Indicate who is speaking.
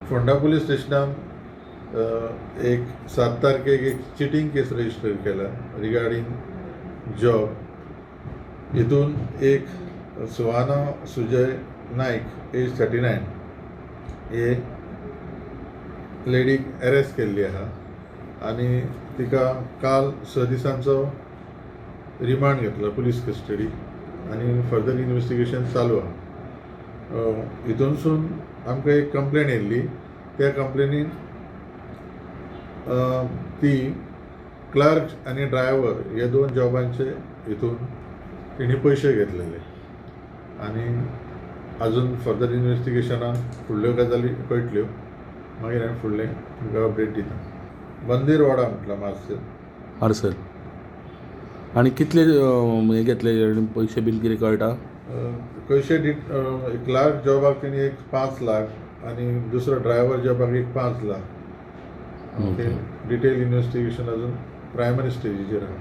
Speaker 1: Ponda police स्टेशनान एक 7 तारखेक एक चिटींग केस रजिस्टर केला रिगार्डींग जॉब. हितून एक सुहाना सुजय नायक, एज 39, हे लेडीक अरेस्ट केल्ली आहा आनी तिका काल 6 दिसांचो रिमांड घेतलो पुलीस कस्टडी आनी फर्दर इन्वेस्टिगेशन चालू आहा. हितूनसून आमकां एक कंप्लेन येयल्ली. त्या कंप्लेनीन ती क्लर्क आनी ड्रायव्हर हे 2 जॉबांचे हितून तेणी पयशे घेतलेले आनी अजून फर्दर इन्वेस्टिगेशनान फुडल्यो गजाली कळटल्यो. मागीर हांवें फुडलें तुमकां अपडेट दिता. मंदीर वाडा म्हटल्यार मार्सेल.
Speaker 2: मार्सेल. आनी कितले हे घेतले पयशे बीन कितें कळटा?
Speaker 1: पयशे क्लार्क जॉबाक तेणी एक 5 लाख आनी दुसरो ड्रायव्हर जॉबाक एक 5 लाख. ओके, डिटेल इन्वेस्टिगेशन अजून प्रायमरी स्टेजीचेर आहा.